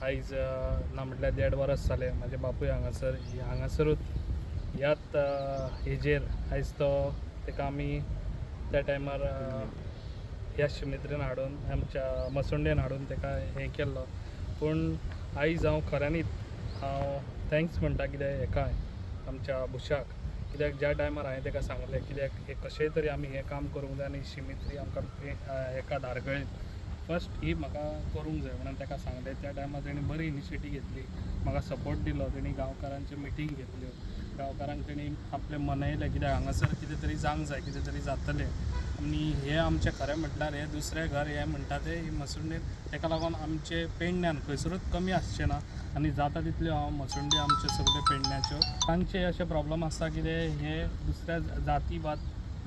आयज ना म्हटल्यार देड वरस जालें म्हाजे बापूय हांगासर हांगासरूच ह्याच हेजेर आयज तो तेका आमी त्या टायमार ह्या शिमित्रेन हाडून आमच्या मसुंडेन हाडून तेका हें केल्लो. पूण आयज हांव खऱ्यांनीच हांव thanks म्हणटा कित्याक हेका आमच्या बुशाक, कित्याक ज्या टायमार हांवें तेका सांगलें कित्याक हें कशेंय तरी आमी हें काम करूंक जाय आनी शिमित्री आमकां हेका धारगळेन फर्स्ट ही म्हाका करूंक जाय म्हणून तेका सांगलें. त्या टायमार तेणी बरी इनिशिएटीव घेतली, म्हाका सपोर्ट दिलो. तेणी गांवकारांच्यो मिटींग घेतल्यो, गांवकारांक तेणी आपलें मनयलें कित्याक हांगासर कितें तरी जावंक जाय, कितें तरी जातलें. आनी हें आमचें खरें म्हटल्यार हें दुसरें घर हें म्हणटा तें ही मसुंडेन तेका लागून आमचे पेडण्यान खंयसरूच कमी आसचें ना आनी जाता तितल्यो हांव मसुंडी आमच्यो सगल्यो पेडण्याच्यो तांचे अशें प्रॉब्लम आसता कितें हे दुसऱ्या जातीवाद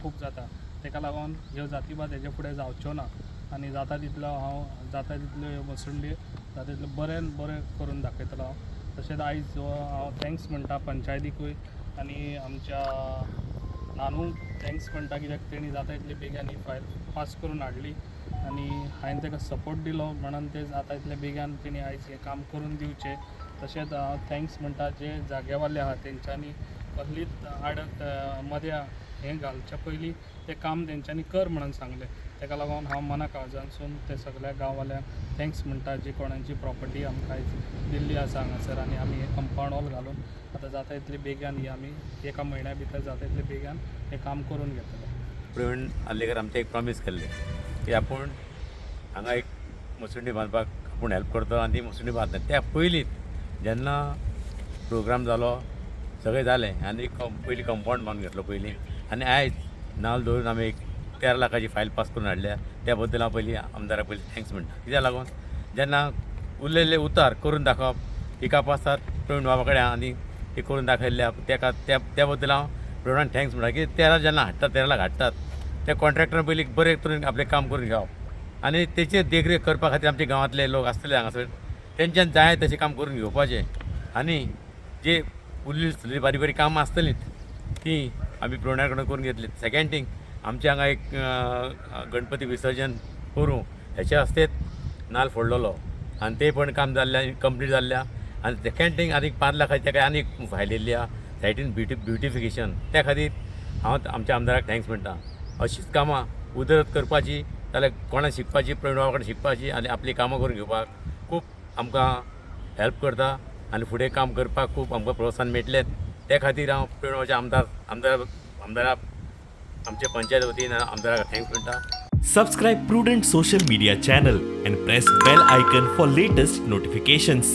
खूब जाता, तेका लागून ह्यो जातीवाद हेजे फुडें जावच्यो ना आनी जाता तितलो हांव जाता तितल्यो ह्यो मसुंडी जाता तितलो बऱ्यान बरें करून दाखयतलो हांव. तशेंच आयज हांव thanks म्हणटा पंचायतीकूय आनी आमच्या नानूक thanks म्हणटा कित्याक तेणी जाता तितले बेगीन ही फायल पास करून हाडली आनी हांवें ताका सपोर्ट दिलो म्हणून ते जाता तितले बेगीन तेणी आयज हें काम करून दिवचें. तशेंच हांव thanks म्हणटा जे जाग्यावाले आहा तेंच्यांनी कसलीच आडत मद्या हें घालच्या पयलीं तें काम तेंच्यांनी कर म्हणून सांगलें. तेका लागून हांव मना काळजांतसून ते सगल्या गांववाल्यांक thanks म्हणटा जी कोणाची प्रॉपर्टी आमकां आयज दिल्ली आसा हांगासर आनी आमी हें कंपावंड वॉल घालून आतां जाता तितले बेगीन ही आमी एका म्हयन्या भितर जाता तितले बेगीन हें काम करून घेतले. प्रवीण आर्लेकर आमचें एक प्रॉमीस केल्लें की आपूण हांगा एक मसुंडी बांदपाक आपूण हेल्प करता आनी ती मसुंडी बांदता. त्या पयलींच जेन्ना प्रोग्राम जालो सगळें जालें आनी पयलीं कंपावंड बांदून घेतलो पयलीं आनी आयज नाल्ल दवरून आमी एक 13 लाखाची फायल पास करून हाडल्या. त्या बद्दल हांव पयलीं आमदाराक पयलीं thanks म्हणटा. कित्याक लागून जेन्ना उरलेले उतार करून दाखोवप एका पासार प्रवीण बाबा कडेन आनी ती करून दाखयल्ल्या तेका त्या बद्दल हांव प्रवीणाक thanks म्हणटा की 13 जेन्ना हाडटात 13 लाख हाडटात त्या कॉन्ट्रॅक्टरान पयलीं बरे तरेन आपलें काम करून घेवप आनी तेचेर देखरेख करपा खातीर आमच्या गांवांतले लोक आसतले हांगासर तेंच्यान जाय तशें काम करून घेवपाचें आनी जे उरली सुरली बारीक बारीक कामां आसतलीं तीं आमी प्रवीणा कडेन करून घेतली. सेकेंड थींग आमच्या हांगा एक गणपती विसर्जन करूं हेच्या वास्तेच नाल्ल फोडलेलो आनी तें पण काम जाल्लें कंप्लीट जाल्लें. आनी सेकेंड थींग आनीक 5 लाखाची तेका आनीक फायल येयल्ली आहा सायटीन ब्युटिफिकेशन, त्या खातीर हांव आमच्या आमदाराक thanks म्हणटा. अशीच कामां उदरगत करपाची जाल्यार कोणा शिकपाची प्रवीण बाबा कडेन शिकपाची आनी आपलीं कामां करून घेवपाक खूब आमकां हेल्प करता आनी फुडें काम करपाक खूब आमकां प्रोत्साहन मेळटलें. त्या खातीर हांव प्रवीण बाबाच्या आमदार आमदार आमदाराक आमच्या पंचायत वतीन आमदाराक thanks म्हणटा. Subscribe Prudent Social Media channel and press bell icon for latest notifications.